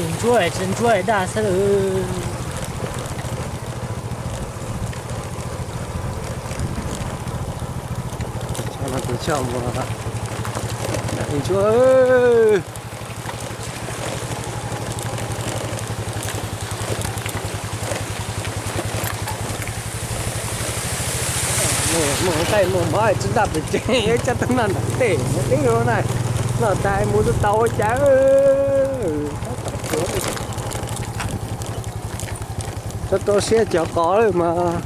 Ntsuab tsis ntsuab daj xwb lawm. Tus choj mus, ntsuab. Muaj nqaij muaj mov tsis ntaj pem tsev, coj tuaj noj nram tej deb na. Noj tas mus tau ua cas. Txhob rau siab cov qos lawm mas.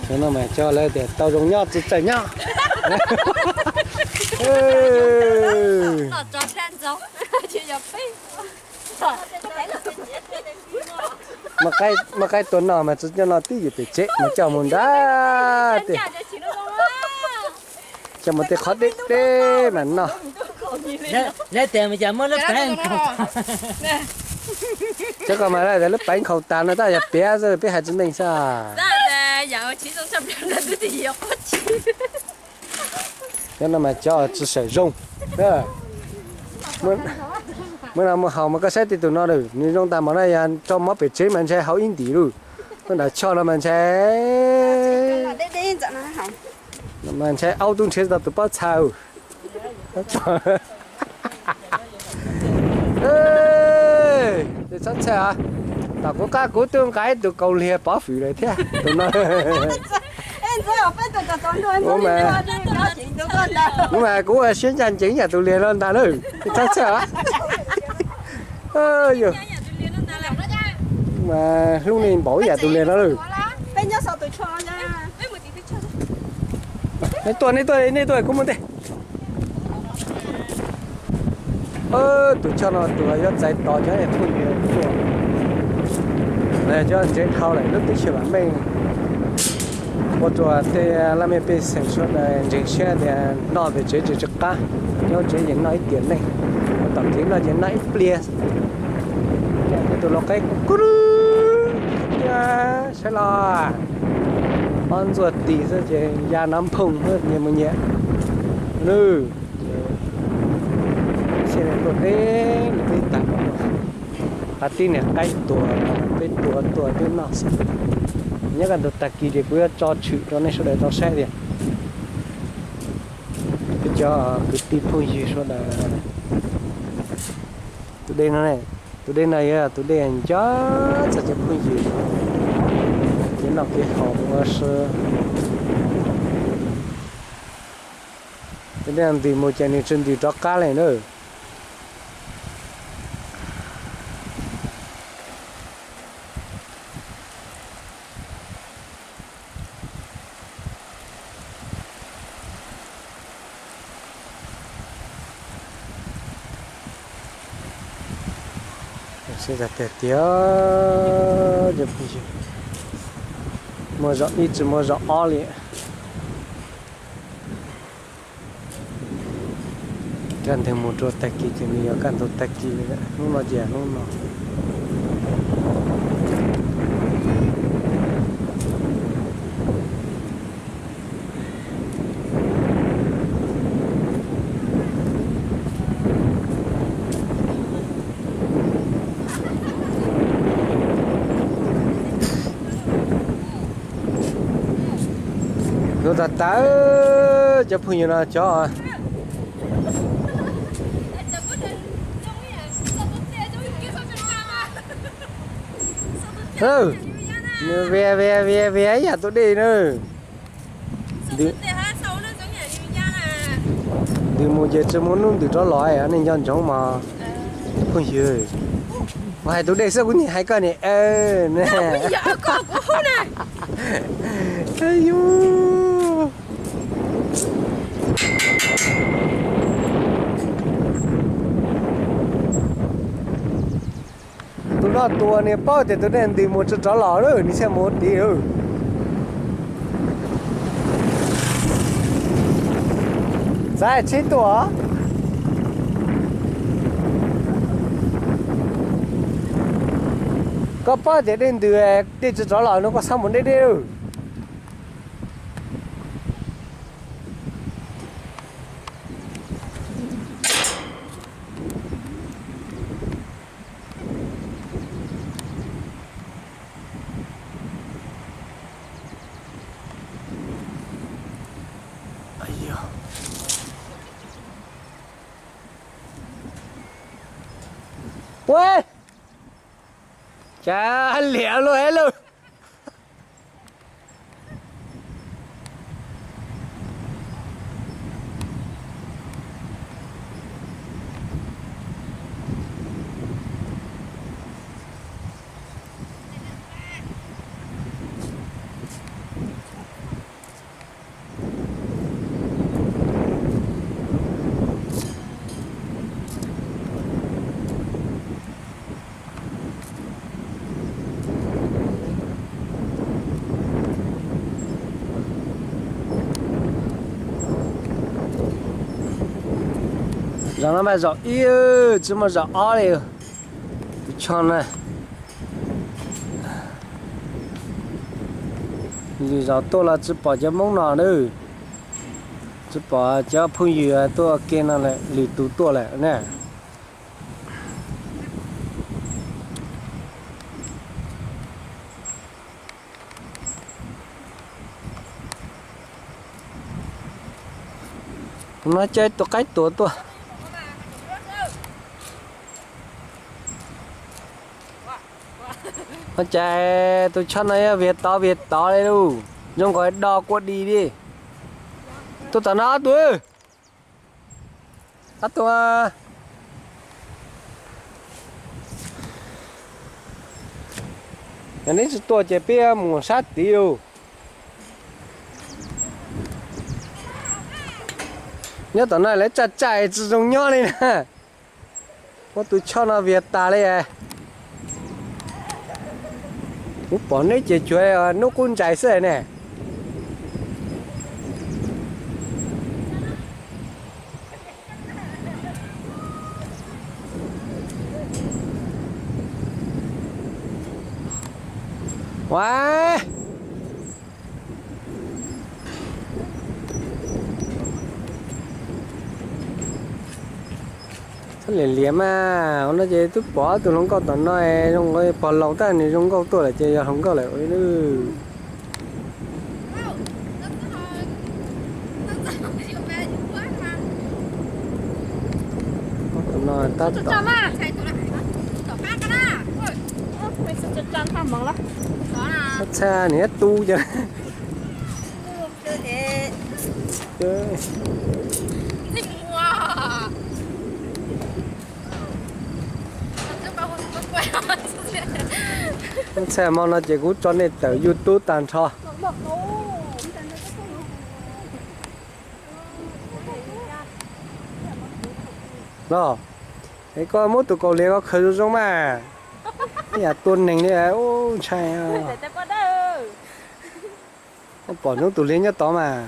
Cov no mas cov lawv tias tau zoo nyob tsis txawj nyob. Muaj qaib tuaj noj mas tsis coj noj twb ywm pem tsev mas coj mus nrad tiag. Coj mus tej qhov deb deb mas noj. Lawv tias mas cas muab lub peev nkhaus tas. Cov ko mas lawv tias lub peev nkhaus tas no tab yog piav xwb, peb hais tsis meej xwb. Cov no mas cov tsis sawm zoo. Muaj no muaj haus mas koj saib tej tus no lawm, nws zoo tas mov na, yog tso mov pem tsev mas ntshai haus ib ntim lawm. Koj nram choj no mas ntshai, mas ntshai aub tub nrhiav tsis tau tus pob txha. Txhob txhawj, tom kuv qab kuv twb nqa ib tug kaus liag pov fwm lawm thiab tus no. Kuv mas kuv ua siab ncaj ncees yam tus liag no ntag lauj, txhob txhawj. Mas hlub nej npaum yam tus liag no lauj. Nej tuaj, nej tuaj, nej tuaj kuv mus ntej. Tus choj no tus yuav txais tos cov phooj ywg tuaj. Cov ntsev dhau lawm lub teb chaws vam meej, ua rau tej laj mej pej xeem sawv daws ntseeg siab tias noj pem tsev tsis tsis qab, nyob tsev ces noj ib tiam neej, tom kev noj ces noj ib pliag. Tus lau qaib kuj saib los, ob ntxuaj tis xwb ces ya nov nphooj nyias mus nyias. Lwm, xiab tuaj deb li peb tag, qab tib niag qaib tuag, peb tuag tuag twb noj xwb. Nyob kaj ntug tag kis ces kuv yuav tso tshwm rau nej sawv daws tau saib tias peb cov kwv tij phooj ywg sawv daws. Tus dej no, tus dej no yog tus dej nco txog cov phooj ywg, kev noj kev haus ua si. Tus dej no ntws mus ces nws tsis ntws rov qab li na. Sib tag tiag tiag, cov phooj ywg, muaj zaum ib tsis muaj zaum ob li. Kaj ntug mus rau tag kis ces nws yog kaj ntug tag kis li, hnub no ces hnub no. Hnub tag tag, cov phooj ywg no cov nws via via via via ib yam tus dej na. Ntws mus ces tsis muaj hnub ntws rov los, nej nco ntsoov mas phooj ywg. Kuv hais tus dej xwb kuv nim hais koj ne. Tus no tus uas nws paub tias tus dej ntws mus tsis rov los lawm nws thiaj mus ua tid. Txav tsheb tuaj. Koj paub tias dej ntws, dej tsis rov los no koj txhob mus deb deb. Ua cas liam luaj es lawm. Zaum no mas zaum ib, tsis muaj zaum ob li. Tus choj na, lwm zaus tuaj los tsis pom cov Hmoob no na. Tsis pom cov phooj ywg tuaj ua ke no lwm tus tuaj lawm na. No cas tus qaib tuag tuaj. No cas tus choj no yog viag tod viag tod li lauj. Zoo nkaus do kua di li. Tuaj tom no ob tug. Ob tug. Yog neb tsis tuaj ces peb mus sab tid lauj. Nyob tom no lawv tsaj tsaj tsis zoo nyob li na. Muab tus choj no viag tas li. Kuv pom neb ces cuag hnub qub ntsais xwb ne. Ua, txhob liam liam mas, ua no ces twb pom ob tug hluas nkauj tom no zoo nkaus pog laus tag nws zoo nkauj tuaj lawm ces yog hluas nkauj lawm. Tom no tab tom, txhob txhaj nws tu cas. Txhaj hmo no ces kuv tso nej tawm YouTube tag nrho. Los, es koj muab tus kaus hliav koj khaws zoo zoo mas. Ib yam tua neeg li, ntshai. Pom hnub tus hliav nyob tod mas.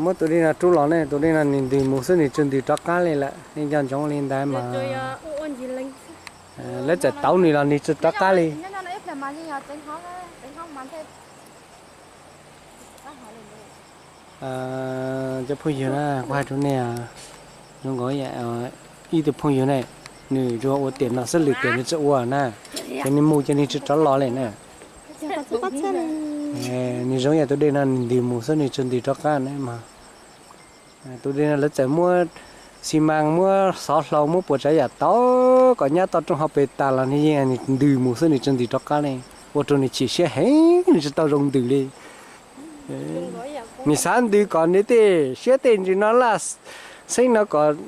Muab tus dej no rub los ne, tus dej no nws ntws mus xwb nws tsis ntws rov qab li lawm, nej nco ntsoov li ntawd mas. Lawv txawm tauv nws los nws tsis rov qab li. Cov phooj ywg na, kuv hais rau nej, zoo nkaus ib tug phooj ywg ne, nws tsuas ua tiam no xwb lwm tiam nws tsis ua na, ces nws mus ces nws tsis rov los li na. Nws zoo yam tus dej no nws ntws mus xwb nws tsis ntws rov qab na mas. Tus dej no lawv txawm muab Xi mas muab xov hlau muab puas tsav yam tau kom nyab toj roob hauv pes tas los nws yeej ntws mus xwb, nws tsis ntim rov qab li. Ua rau nws chim siab heev, nws tsis tau zoo ntws li. Nws xav ntws kom nws tej siab tej ntsws no laj xeeb no kom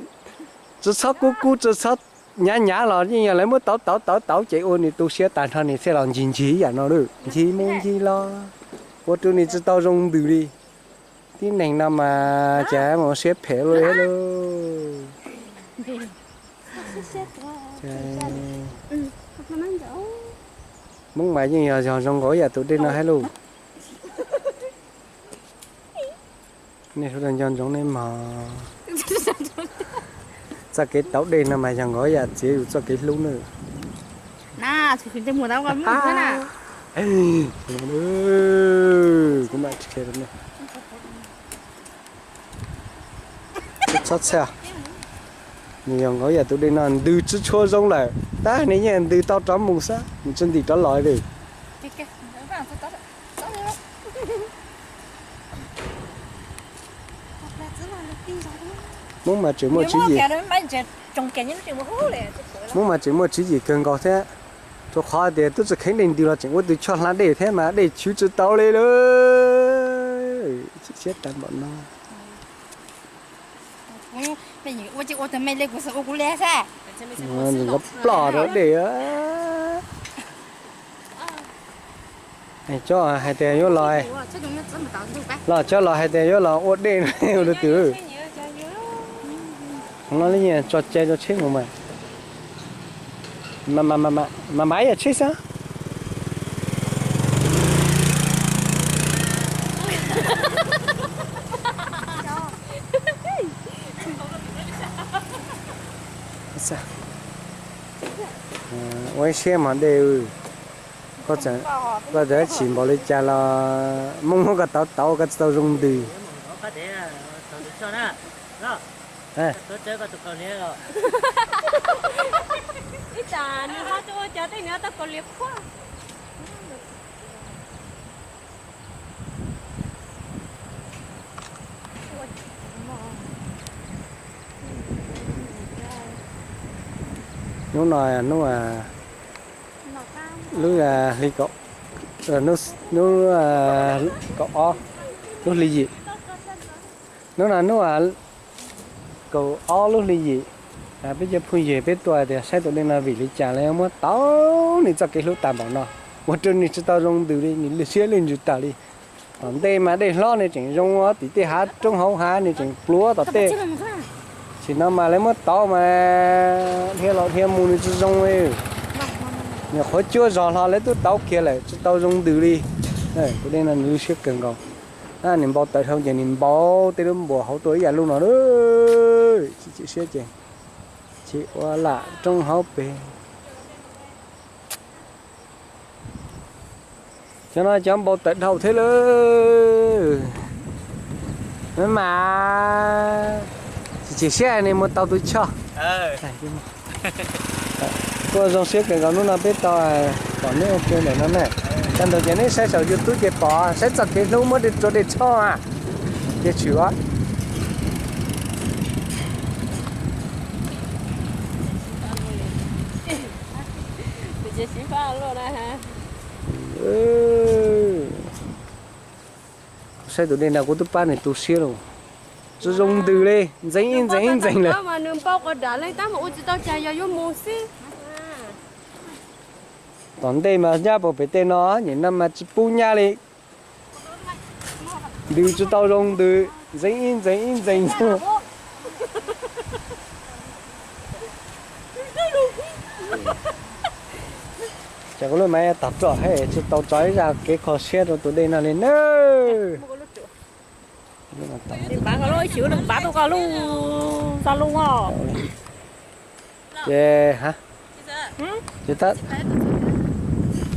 tsis txhob kub kub tsis txhob nyav nyav los yeej yog lawv muab tauv tauv tauv tauv ces ua nws tu siab tas nrho nws thiaj los ncig ncig yam no lawm, ncig mus ncig los ua rau nws tsis tau zoo ntws li. Tib neeg no mas cas mus siab phem ua luaj lauj. Hmoob mas yeej yog yog zoo nkaus yam tus dej no thiab lauj. Nej sawv daws nco ntsoov nej mog. Txoj kev tauv dej no mas yog nkaus yam txiav yus txoj kev hlub nawb. Txhob txhawj, nws yog nkaus yam tus dej no ntws tsis tshua zoo lawm, tab nws yeej ntws tau rov mus xwb, nws tsis ntim rov los li. Hmoob mas tseem muaj tswv yim, Hmoob mas tseem muaj tswv yim kawg nkaus thiab. Rau qhov tias twb tsis kheev dej ntws los tseem ua tus choj hla dej thiab mas dej chwv tsis tau li lawm. Chim siab tas npaum no. Ua tus me li kuv xav ua kuv li xwb. Nws los ploj rau dej. Cov hais tias yuav los, los cov los hais tias yuav los ua dej no ua rau twg. Los li tso cai rau tsheb mus mas. Mas mas yam tsheb xwb. Ua ib siab mos dej. Koj txawm chim npaum li cas los Hmoob muab koj tauv tauv koj tsis tau zoo ntws. Ib tsam nws ho tuaj ua cov tej nws ho tau kaus liam qhuav. Hnub no hnub, lub hli, hnub kaum ob, lub hli yim. Hnub no hnub kaum ob lub hli yim. Peb cov phooj ywg peb tuaj tias saib tus dej no vim li cas lawv muab tauv nws txoj kev hlub tas npaum no, ua rau nws tsis tau zoo ntws li, nws siab lwj ntsws tas li. Tom ntej mas dej hlob nws tseem zoo, tim tej hav roob hauv hav nws tseem pluav tom tej. Tam sim no mas lawv muab tauv mas dhia los dhia mus nws tsis zoo li. Nyuam qhuav cuab zog hlo lawv twb tauv kiag lawm tsis tau zoo ntws li. Tus dej no nws lub siab kawg nkaus. Nws npau taws dhau ces nws npau tej lub npuas hauv tuaj ib yam lub no. Chim siab ces, chim ua lam roob hauv pes. Cov no cov npau taws dhau thiab lawm. Mas tsis chim siab nws mus tau tus choj. Kuj zoo siab kawg nkaus hnub no peb tau pom neb ua ke ntawm no na. Tag nrho ces neb saib saum YouTube ces pom, saib txoj kev hlub muab dej rua dej tshob a, ces tshwm os. Saib tus dej no kuv twb pab nws tu siab lauj. Tsis zoo ntws li, ntxeev ib ntxeev ib ntxeev lawm. Tom ntej mas nyab puag pem tej no, nim no mas tsis pub nyab li. Ntws tsis tau zoo ntws, ntxeev ib ntxeev ib ntxeev. Ces kuv lub maiv tag roj thiab tsis tau tso ib zaj kev kho siab rau tus dej no li nawb. Ces, ces tab,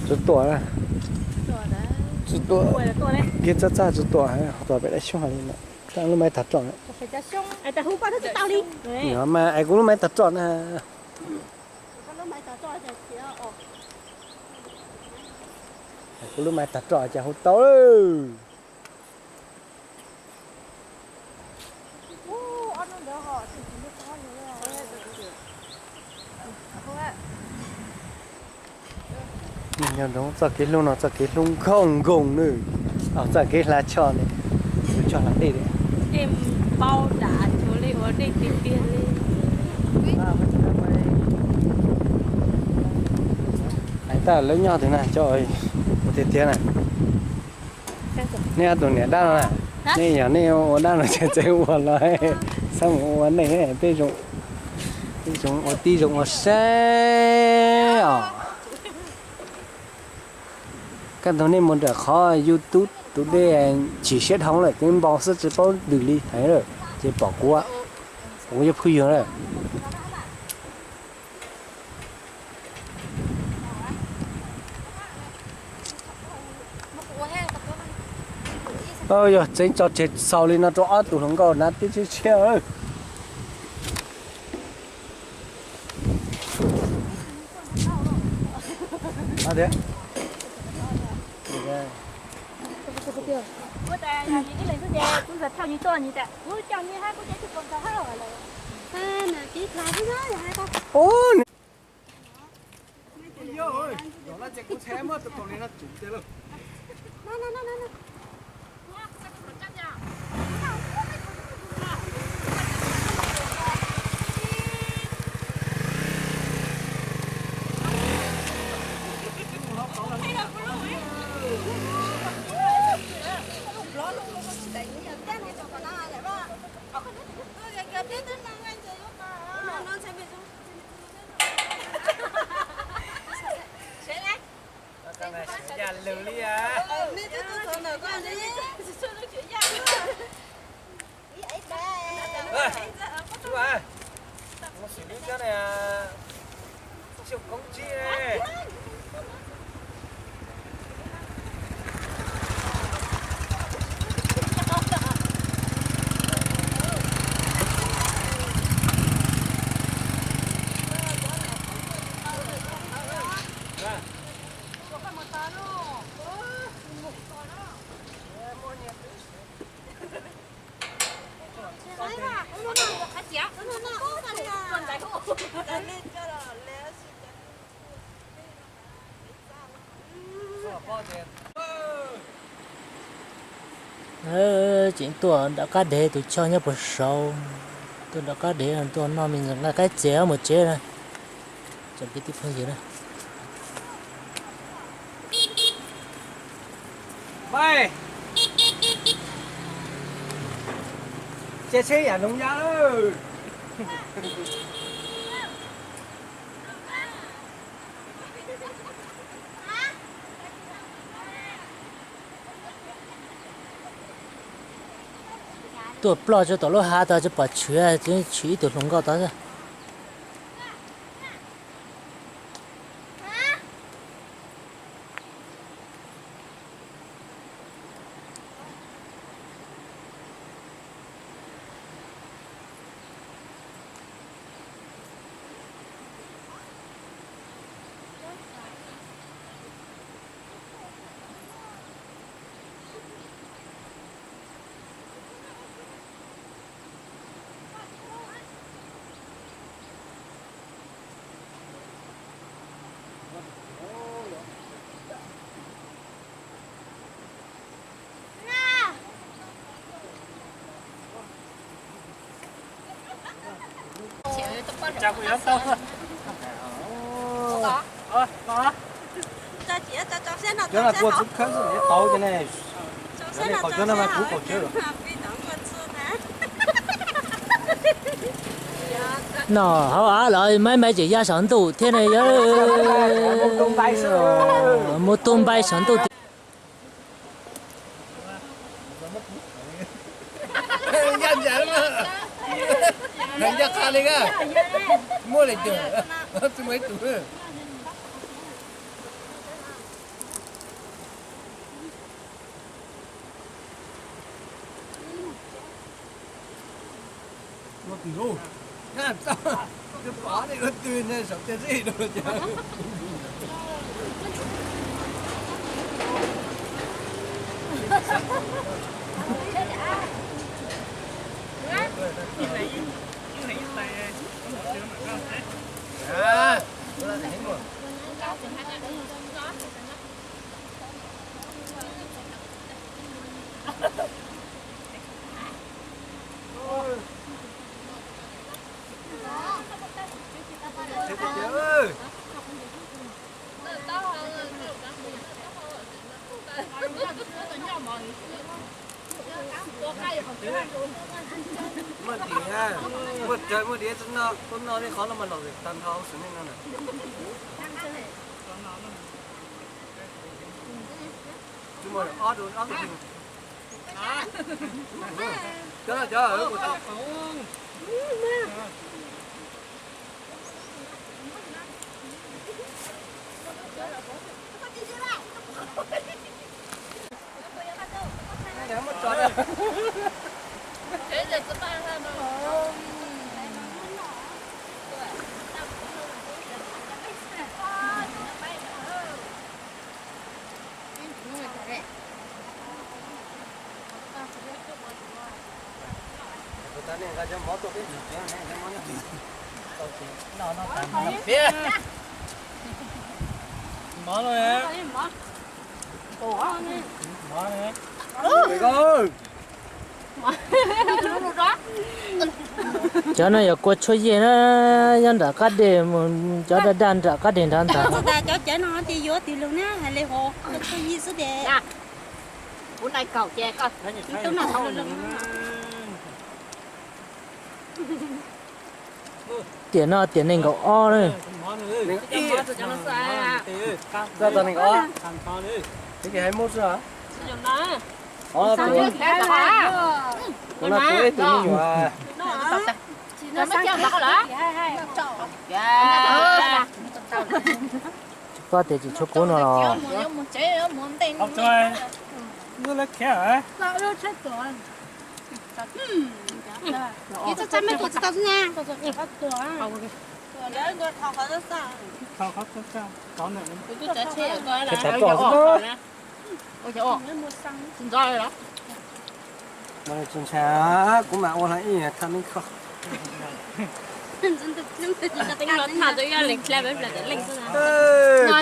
tsis tuam, tsis tuam, kiag txaj txaj tsis tuam, tuam pem daim xyoob li no. Lub maiv tag roj, mas es kuv lub maiv tag roj na. Kuv lub maiv tag roj ces hu tau. Nyob ntawm txoj kev hlub no txoj kev hlub nkauj nkoos nawb. Txoj kev hla choj ne, tus choj hla dej li. Dej npau dam cuag li ua dej tiag tiag li. Hais tau lawv nyob twg na, cov ua tiag tiag na. Nej ob tug niam dab no na, nej yog nej ua dab no ces txawm ua los xab mus ua nej, peb zoo, peb zoo ua tib zoo ua saib os. Kaj ntug nej mus nram qhov YouTube tus dej chim siab dhau lawm, twb npau xwb tsis paub ntws li hais lawm, ces pom kuv, kuv yog phwj yog lawm. Yog tseev tso tseg xaus li no rau ob tug hluas nkauj hnav tib tshiab tshiab. Yam lug li a. Mus xwb cov ne, xyoo koob tsib ne. Tseem tuaj nram qab deg, tus choj nyob puag saud. Tuaj nram qab deg tuaj noj me ntxoov nqaij qaib txias mus tsev na. Tsoom kwv tij phooj ywg na. Ces tsheb yam noog ya lawm. Tuaj ploj tso tom lub hav tod tsis pom tshwm, tshwm ib tug hluas nkauj tod xwb. Cov no kua txwv khawb xwb, qau cov ne, cov ne qau cov no mas kuv qau cawv. No hauv av los maiv maiv tseem ya saum ntuj thiab ne, yog mus tu npai saum ntuj thiab. Ncaj ncaj li, ncaj qha li, muaj li cas tsis muaj ib tug. Muaj rawv muaj diav, tuaj noj tej qhov no mas lom zem tag nrho xwb nej no na. Tsis muaj ob, ob. Cov no yog kua tshuaj yij na, nyob nram qab deg, cov daj daj nram qab deg nrad ntag. Cov cawv no ces yuav twg lug na, hais li hov kua tshuaj yij xwb ces. Kuv nai kaum ces koj tub noj. Tiam no tiam nees nkaum ob na. Txog tau nees nkaum ob. Ib hais mus xwb. Kuv no tus ib tug me nyuam. Tsis paub tias tsis tshuav kuv no los. Tsis ntshai, kuv mam ua hlo ib thaj me kho.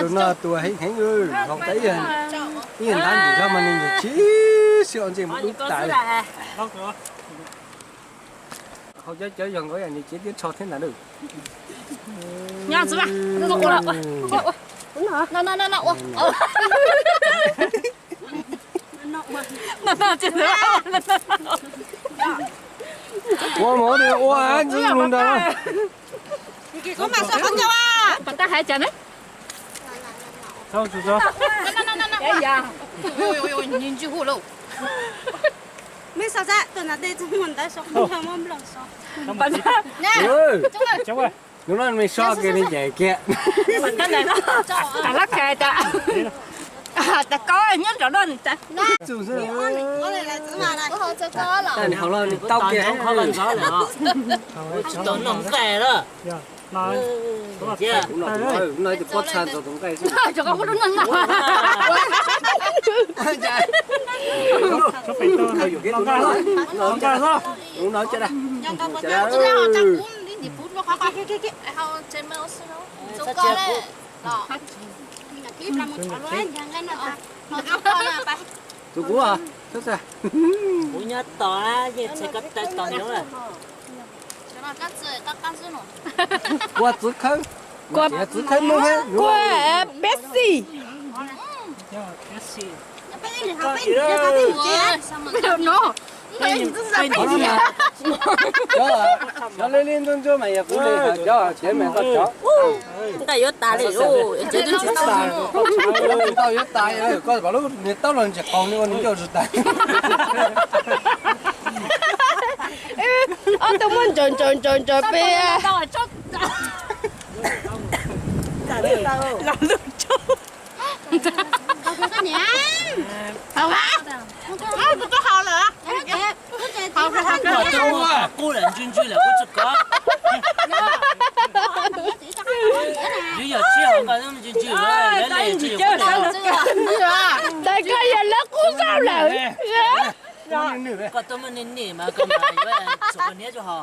Tus no tus heev heev, haus tau ib nrab ntsis zog mas nws nim tsis siab ua ntsej muag dub tas li. Haus cov cawv yog nkaus ib yam nws cev tiab tsho thiab ntag. Ua mus ua ntxiv mus ntag. Hnub no me so kiag me ncaim kiag. Tag lab khe tas, tas koj nyob rau no nws tas. Txus xwb. Nws haus los nws tau kiag. Tsis tau noj nqaij lawm. Kuv no tus pob txha ntxuag tus nqaij xwb. Kuv no cas da. Tus kuv, kuv nyob tos yeej txhais ko taw tos nyob. Kua txwv khawb, kua txwv khawb nub, kua peb xis. Cov li li ntsuab ntsuab mas yog kuv li, cov cev mas koj cov. Nqaij yuav tas li, ntau yuav tas, koj pom lub niag taub los ntsis qaug li ua nws ncauj tsis tas. Ob tug muab ntsaws ntsaws ntsaws ntsaws peb. Kub lawm, ntswg ntswg lawm kuv tsis kov. Yus yog sib haum koj ntswg ntswg lawm, lawv li ntswg. Tais koj yog lawv qub zaub lawm. Koj tuaj muaj niam mas koj mas yuav tsum koj niab tsuj ho.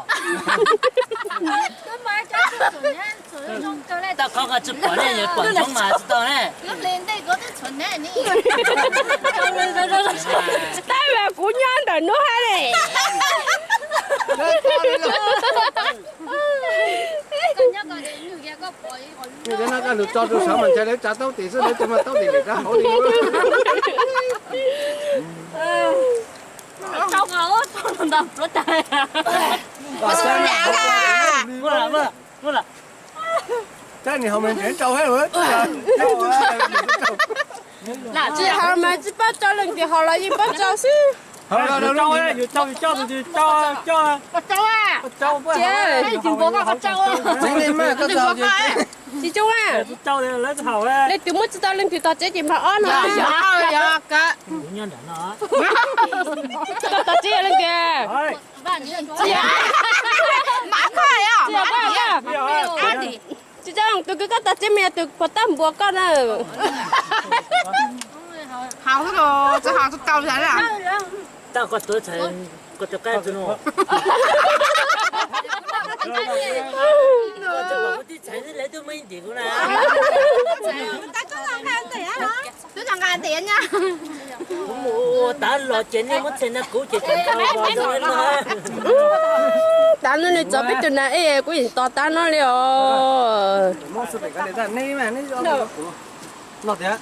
Tau qhov koj tsis pom ne, yog pom ntsoov mas tsis tau ne. Tab mas kuv nyob ntawm nub hab le. Koj lug tso rau saum mas ntshai lawv tsa taub tim xwb, lawv tsa mas taub tim lawm rab hauv li. Tsis haus mas tsis paub tso leej twg haus los yeej paub tso xwb. Tsis coob, leej twg muab tsis tau leej twg tos tsev ces npam ob no. Koj tos tsev yog leej twg? Tsis tso tus kws koj tos tsev mas yog tus puas tab npuas koj na. Haus xwb los tsis haus tsis tau. Tab koj tuav txhais koj tus qab tsis no. Koj tsis pom kuv tib txhais xwb lawv twb muaj ib ntim kuv na. Kuv mus ua tav los ces nej muab txhais na kuv ces tseem tau los zoo li no. Tav no nws txov peb tus nas ej kuv yeej tos tav no li os. Ces kuv twb yog tag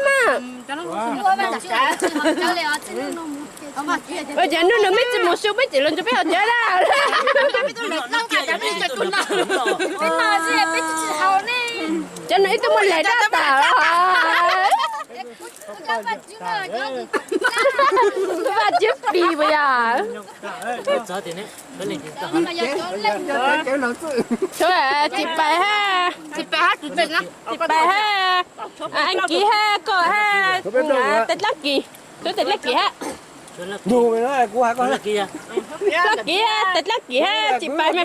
mas. Ces hnub no mej tsis mus su peb tseem los nrog peb haus cawv na. Cov no ib tug muaj lem dab tas. Vaj Tswv Plis puas yog? Tsis pais hab, tsis pais hab, Eeb Kiv hab, koj hab, tes dlaab kis, tes dlaab kis hab, dlaab kis hab, tes dlaab kis hab, tsis pais me.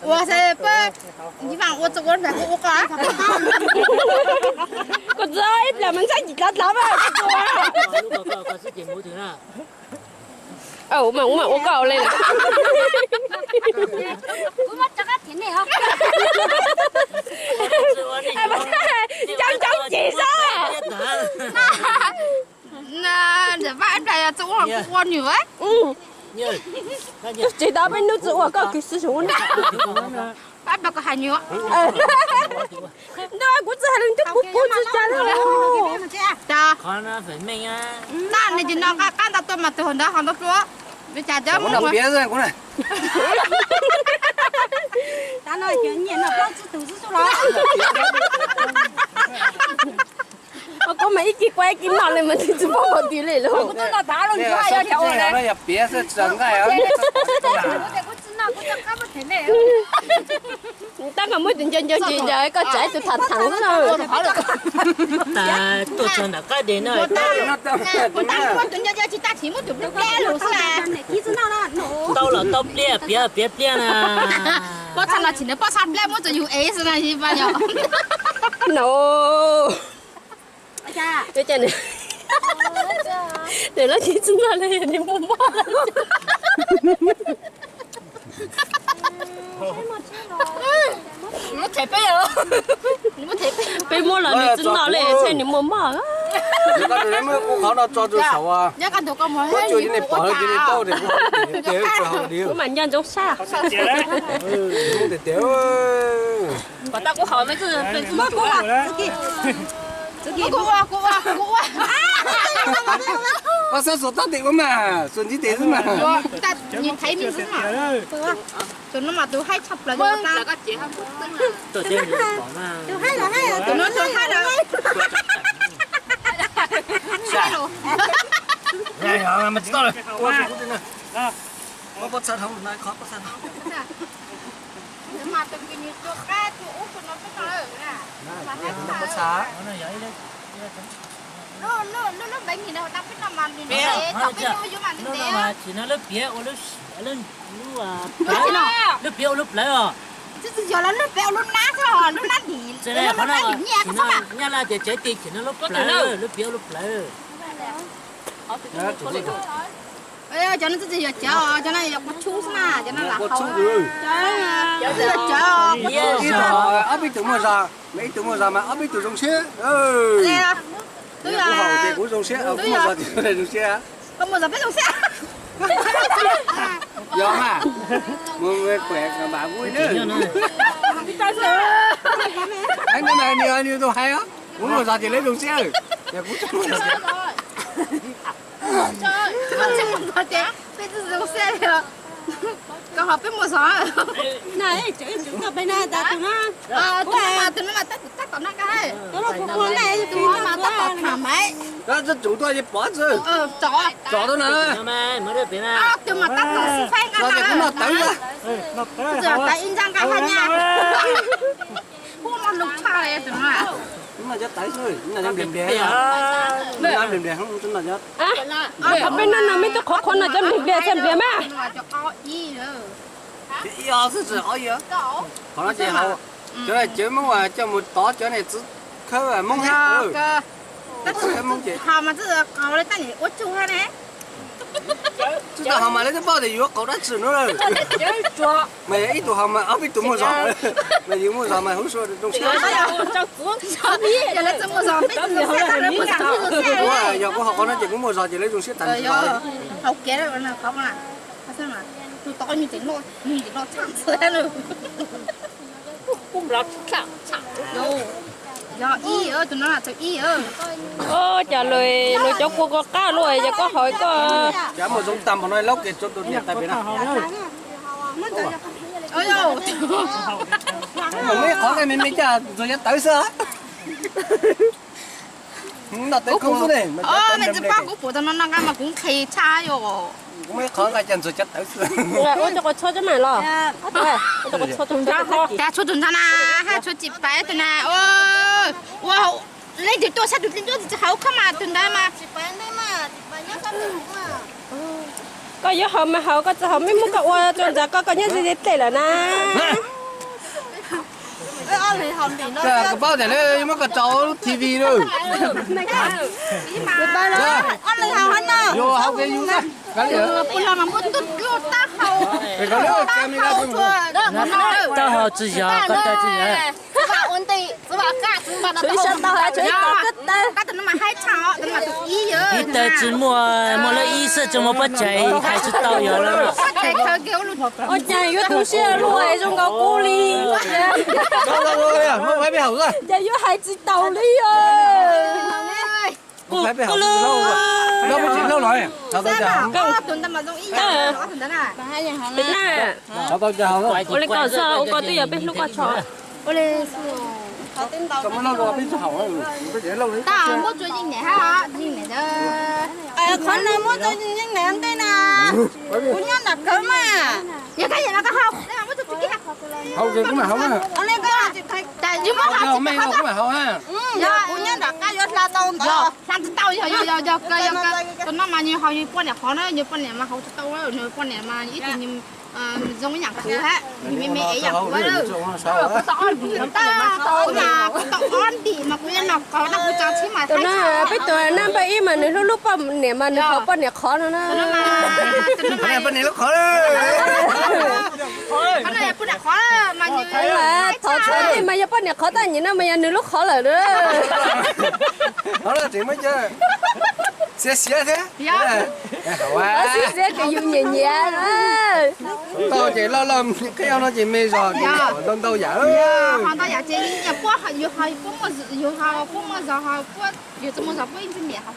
Ua, ua, ua, ua, koj txo ib plag mas ntxhab cim dlav dlav mas. Ua mas ua koj li. Coob coob cim xwb. Vaj ib plag yog txo ua kuv ua nws. Tsis tau peb hnub txo ua koj kis xwb. Vaj ib plag koj hais nws. Ntawd kuv tsis hais li ntawd, kuv kuv tsis tsa li. Nws ces no qab ntau tuaj mas tus hauv ntawd ho ntau tuaj. Ua cas cov mus piav xwb kuv na. Kuv mas ib kis kuaj ib kis noj li mas tsis paub qhov twg li lauj. Yog piav xwb tsis tau nqaij. Tab mas muab tus nco nco ntsis ntawd koj tsam ib tug tham tham no. Tuaj txog ntawm qab deg no. Tau los tau pliaj, piav piav pliaj na. Pob txha no tsis nws pob txha pliaj muab txog yus ev xwb na. No. Nws lub tsis txwj noj li nws muaj mob. Peb muab los nws txwj noj li thiaj nws muaj mob. Kuv mas nco ntsoov sab. Pom tau kuv haus me txwj. Koj xav xuas tab tes ua mas xuas ntiv tes xwb mas. Tus no mas tus haib tshaj plaws. Tus no tus haib lawm. Lub no mas tsis no lub piav ua lub, lub piav ua lub plawv os. Nyab Laj tias tsev ti chim no lub plawv, lub piav ua lub plawv. Cov no twb tsis yog cawv, cov no yog kua txhub xwb na, cov no lam haus. Cov no yog cawv. Ob peb tug muaj zog, ib tug muaj zog mas ob peb tug zoo siab. Kuv haus ces kuv zoo siab, kuv muaj zog ces zoo siab. Koj muaj zog peb zoo siab. Yog mas, mus kuam kam npam kuv na. Kuv muaj zog ces lawv zoo siab. Peb tsis zoo siab li. Koj ho peb muaj zog. Tus no mas tab tom no, tus no mas tab tom tham mas. Tsom tuaj ces pov xwb. Tsom tuaj na. Tus mas tab tom xi faib nqa, ib ntsaj nqa haj nyab. Hnub no cov tawv xwb, hnub no cov nplias nplias, hnub no cov, qhov peb noj no meb twb qhov qhov no cov nplias nplias txhaj nplias mas. Ib ob xwb tsis ob ib. Qhov no ces haus, cov cev Hmoob uas coj mus tov cov niam txiv khawb Hmoob thiab. Tab sis haus mas txawj qaus li tab niam ua tsug hab ne. Tsis tau haus mas lawv twb paub tias yuav qaus dab tsi no lawm. Mas yog ib tug haus mas ob peb tug muaj zog, mas yus muaj zog mas huv sua zoo siab. Yog kuv haus qhov no ces kuv muaj zog ces lawv zoo siab tag nrho. Cas luag cov kua kua qab luaj, yog koj haus koj. Cas muaj zoo tag npaum no laub kiag rau tus niam tais pem na. Muaj ib qhov nqaij me me cas ntxuag cov tawv xwb. Noj tawv khoob xwb ne. Mej tsis paub kuv pum tau no noj nqaij mas kuv nqhis tshaj yom. Kuv muaj ib qhov nqaij cas ntxuag cov tawv xwb. Ua cov qos tshuaj cov mam los. Cas tshuaj tus ntawd na, haj tshuaj tsis pais tus na. Ua leej twg tuaj sab tus dlej ncuab tsis haus khob mas tus ntawd mas. Koj yuav haus mas haus, koj tsis haus mej muab koj ua rau ntxav koj, koj nyob ze ze dlej lawm na. Koj paub tias lawv yuav muab koj tso lub T V lawm. Yuav haus ke yus xwb. Taub hau tsis yog, koj taw tsis yog. Ib taw tsis muaj, muaj lub ib xwb tsis muaj pob tsaig, hais tsis tau yog lawm. Ua cas yuav tu siab luaj zoo nkaus kuv li. Ces yuav hais tsis taus li os. Ua li koj xwb, ua koj twb yog peb hlub koj tso. Ua li. Qhov no muab rau yeej niam ntej na. Kuv nyob nram kawg mas. Yog koj yeej no koj haus, muab rau kuv kiag. Haus ces kuv mam haus na. Yog kuv nyob nram qab yuav hla tau ntawd. Hla tsis tau, yog yog yog kawg, yog kawg. Tus no mas nws haus nws poj niam qhov na, nws poj niam mas haus tsis tau, nws poj niam mas ib tug zoo ib yam kuv hab, nws me me ib yam kuv. Kuv tau ob ntim mas, kuv tau ob ntim mas kuv yuav noj qos, kuv tso tsheb mas. Tus no peb tus naj npawg ib mas nws hlub hlub poj niam mas nws haus poj niam qhov no na. Thov txim mas yog poj niam qhov tag nyiam no mas yog nws lub qhov lawm na. Xiav xiav thiab. Xiav xiav ces yus nyiam nyiam. Tau ces loj loj qhib no ces me zog ntau ntau yam. Ho ntau yam ces puab, yus ho puab muaj zog, ho puab, yus tsis muaj zog puab ib txwm niam ho.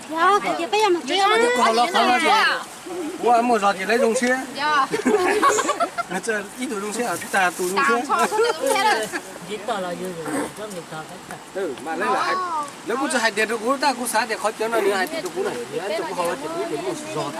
Ua muaj zog ces lawv zoo siab. Ib tug zoo siab, tag tus zoo siab. Lawv kuj tsis hais tias rau kuv, tab kuv xav tias qhov cov no nws hais tias rau kuv na, rau kuv haus ces kuv muaj zog.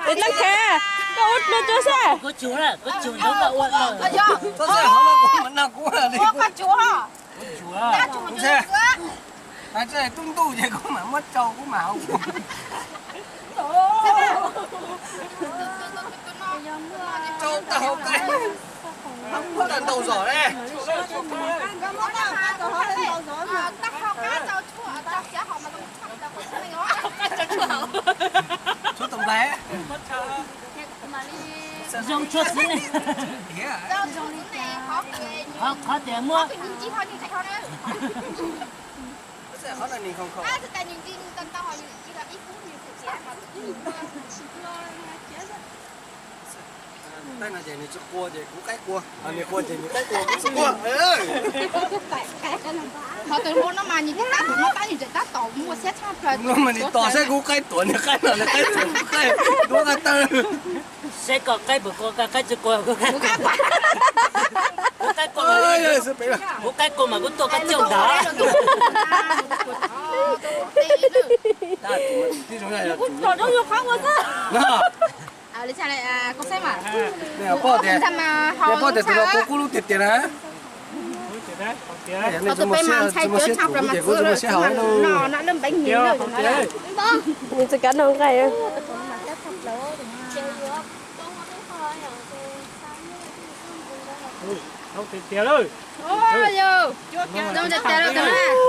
Tes Txeeb Khev, koj ua no rau seb. Tub ntuj ces kuv mam muab tsau kuv mam haus. Tsau tau qab, muab tau ntau zog le. Tshuav tus nplaig. Zoo tshuav txiv ne. Qhov tias muab. Qaib no ces nws tsis qua ces kuv qaib qua, nws qua ces nws qaib qua, kuv tsis qua. Qhov tus hluas no mas nws thiaj tab tom no tab nws tseem tab tom muaj siab tshaj plaws. No mas nws tos saib kuv qaib tuam nws qaib no nws qaib tuam kuv qaib, kuv qaib tawg. Saib koj qaib puas qua, koj qaib tsis qua, kuv qaib qua. Kuv qaib qua, kuv qaib qua mas kuv tuaj koj coj ntag. Pom tias tus no kub kub lub tiag tiag na. Tus peb mas ntshai cov tshaj plaws mas kuv no lub npeev nis. Nws tsis kav noj nqaij.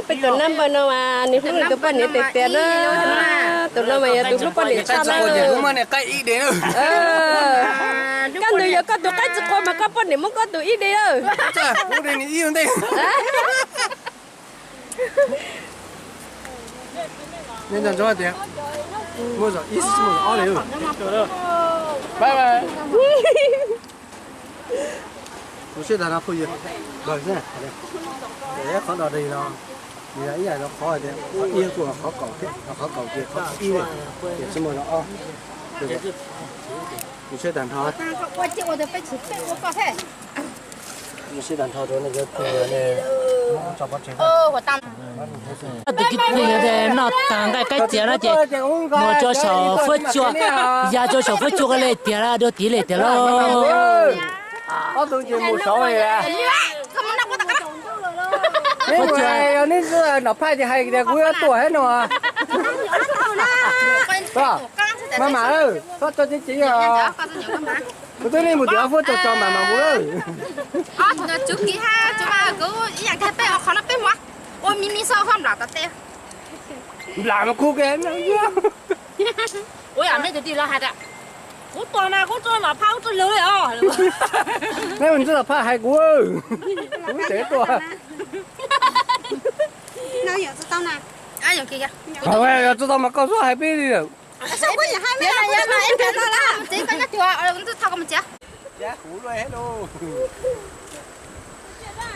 Peb tus nab npawg no mas nws hlub nws tus poj niam tiag tiag na. Tus no mas yog tus hlub poj niam tshaj lawm. Koj ntawd yog koj tus qaib tsis qua mas koj poj niam muab koj tus ib de lawm. Tus sib tag no phooj ywg, qhov no no, nws yog ib yam li qhov tias qhov ib kuj qhov kaum thiab, qhov kaum ces qhov ib, ces tsis muaj no ob. Tus sib tag nrho, tus sib tag nrho rau nej cov phooj ywg ne. Tus kis phooj ywg noj tag nqaij qaib txias no ces mus tso saum fuab cua, ya tso saum fuab cua ko le tiag la, dua tiv le tiag lauj. Ob tug ces mus saud li. Neb mus, yog neb nom phaj ces hais tias kuv yuav tuaj thiab no. Maj mam, txhob tso tseeb tseeb os. Kuv twb nej mus tim ob fuab tso tso mam mam mus lawm. Tswv Kis hab Tswv Vam, kuv ib yam kiag peb qhov no peb mus ua mi mi xwb, nplam tom tej. Nplam mas kuv ke. Ua yam nej tus tij laug hais tias, kuv tuaj na kuv tso nom phaj kuv tso lawv li os. Neb mus tso nom phaj hais kuv, kuv tseem tuaj. Yog tsis tau mas koj txhob hais peb li lawm.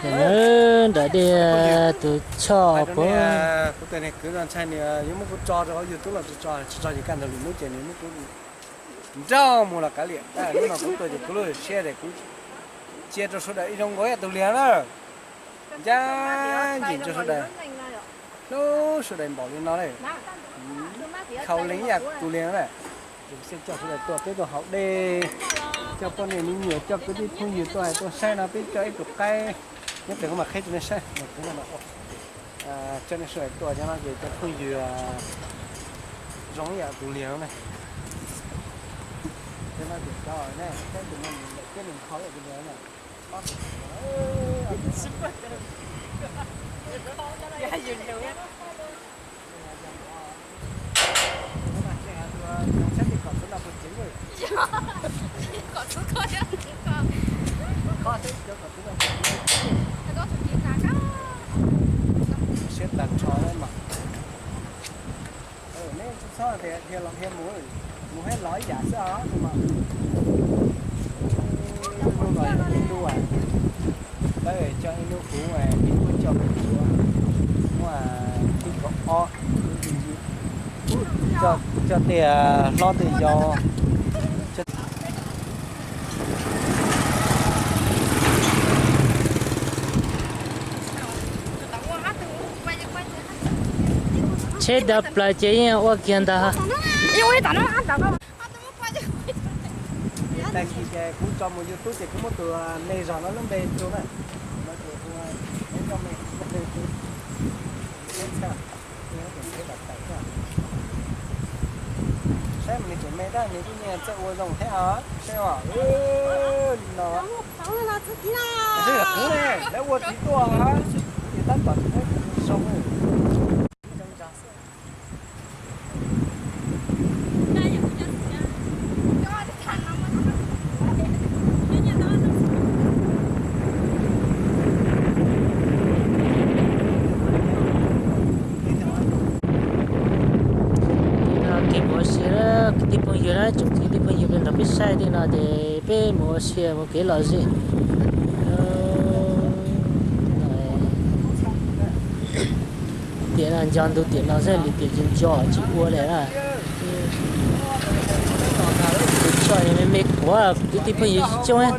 Nram dej tus choj puag. Kuv tus kwv no ntshai nws yuav muab kuv tso rau hauv YouTube los tsis tso, tsis tso ces kaj ntug lwm hnub ces nws muab kuv nrauj mus los kav liam. Tab hnub no kuv tuaj ces kuv lub siab tias kuv cia rau sawv daws ib zoo nkaus ib yam tus liag na. Ncaj ncees rau sawv daws, hlub sawv daws npaum li no ne. Khaus lees ib yam tus liag na. Coj sawv daws tuaj, peb tuaj haus dej, coj poj niam me nyuam, coj kwv tij phooj ywg tuaj hais tuaj saib no peb coj ib tug qaib. Nyob pem kuv mam qhib rau nej saib, coj nej sawv daws tuaj nyob no ces cov phooj ywg zoo ib yam tus liag na. Peb no ces cov ne, peb tus no lawm peb nws nqhau ib yam tus liag na. Siab tag nrho mas. Neb txhob tias dhia los dhia mus, mus thiab los ib yam xwb os tus mas. Hnub no yog ib hnub, lawv coj ib hnub kuv, kuv coj kuv txiv, hnub thib kaum ob, coj tej hlob tej yau. Tsheb dawb plaws ces yeej ua kiag ntag. Tag kis ces kuv tso mus YouTube ces kuv muab tus me zog no lub npe rau na. Saib mas nws tseem me tab nws kuj nyiam txawj ua zoo thiab os, saib os. Li no, kuv ne, lawv ua tiv tuaj, kuv ces tab tom zoo. Kis puas siav, Kwv tij phooj ywg na, tsoom kwv tij phooj ywg, peb nrog peb saib tej no ces peb mus ua si mus kev lom zem. Tiam no nco ntug tiam no xwb, lwm tiam tsis nco tsis ua li na. Tus choj me me kuav kwv tij phooj ywg coob.